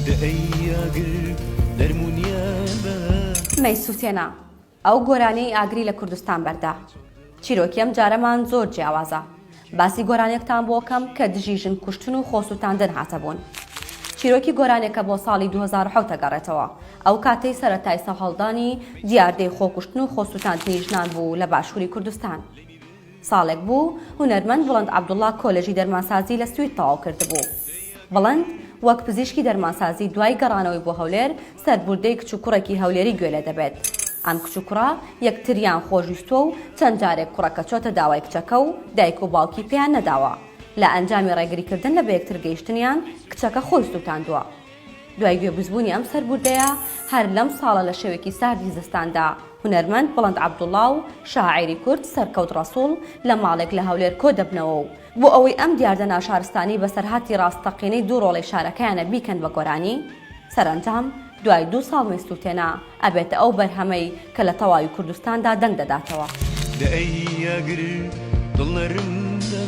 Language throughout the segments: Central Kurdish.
دە ئەی ئاگر نەرم و نیان بە. مەیسوتێنە، ئەو گۆرانیەی ئاگری لە کوردستان بەردا. چیرۆکی ئەم جارەمان زۆر جیاوازە. باسی گۆرانیەکتان بۆ کەم کە دژی ژن کوشتن و خۆسوتاندن هاتە بوون. چیرۆکی گۆرانیەکە بۆ ساڵی 2007 ئەگەڕێتەوە، ئەو کاتەی سەرەتای سەرهەڵدانی دیاردەی خۆکوشتن و خۆسوتاندنی ژنان بوو لە باشوری کوردستان. ساڵێک بوو هونەرمەند بڵند عەبدوڵا کۆلێژی دەرمانسازی لە سوید تەواو کردبوو. بڵند وەک پزیشکی دەرمانسازی دوای گەڕانەوەی بۆ هەولێر سەربوردەی کچ و کوڕێکی هەولێری گوێ لێ دەبێت. ئەم کچ و کوڕە یەکتریان خۆشویستووە و چەند جارێک کوڕەکە چۆتە داوای کچەکە و دایک و باوکی پێیان نەداوە. لە ئەنجامی ڕێگریکردن لە بەیەکترگەیشتنیان کچەکە خۆی سووتاندووە. دوای گوێبیستبوونی ئەم سەربوردەیە، هەر لەم ساڵە لە شەوێکی ساردی زستاندا، هونەرمەند بڵند عەبدوڵا و شاعیری کورد سەرکەوت ڕەسوڵ لە ماڵێک لە هەولێر کۆ دەبنەوە و بۆ ئەوەی ئەم دیاردە ناشارستانی بەسەرهاتی ڕاستەقینەی دوو ڕۆڵەی شارەکەیانە بیکەن بە گۆرانی، سەرەنجام دوای دوو ساڵ مەیسووتێنە ئەبێتە ئەو بەرهەمەی کە لە تەواوی کوردستاندا دەنگ دەداتەوە. دە ئەی ئاگر دڵ نەرم دە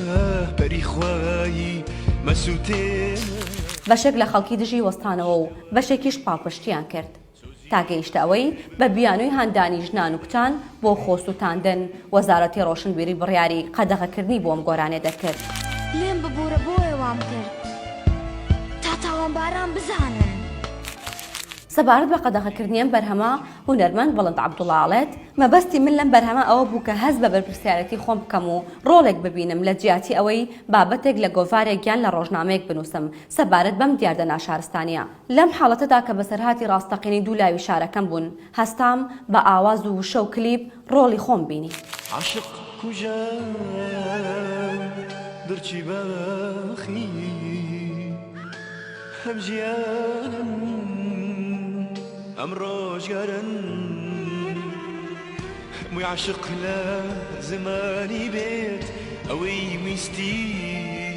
پەری خوایی مەسووتێنە. بەشێک لە خەڵکی دژی وەستانەوە و بەشێکیش پاڵپشتییان کرد. تا گەیشتە ئەوەی بە بیانووی هاندانی ژنان و کچان بۆ خۆسووتاندن، وەزارەتی ڕۆشنبیری بڕیاری قەدەغەکردنی بۆ ئەم گۆرانیە دەرکرد. لێم ببورە بۆیە وام کرد تا تاوانباران بزانن. سەبارەت بە قەدەغەکردنی ئەم بەرهەمە، هونەرمەند بڵند عەبدوڵا ئەڵێت، مەبەستی من لەم بەرهەمە ئەوە بوو کە هەست بە بەرپرسیارێتی خۆم بکەم و ڕۆڵێک ببینم لە جیاتی ئەوەی بابەتێک لە گۆڤارێک یان لە ڕۆژنامەیەک بنووسم سەبارەت بەم دیاردە ناشارستانییە. لەم حاڵەتەدا کە بەسەرهاتی ڕاستەقینەی دوو لاوی شارەکەم بوون، هەستام بە ئاواز و وشە و کلیپ ڕۆڵی خۆم بینی. عەشق کوژە دڕکی باخی هەم ژیانم ئەم ڕۆژگارن موی عەشق لە زمانی بێت ئەوەی ویستی.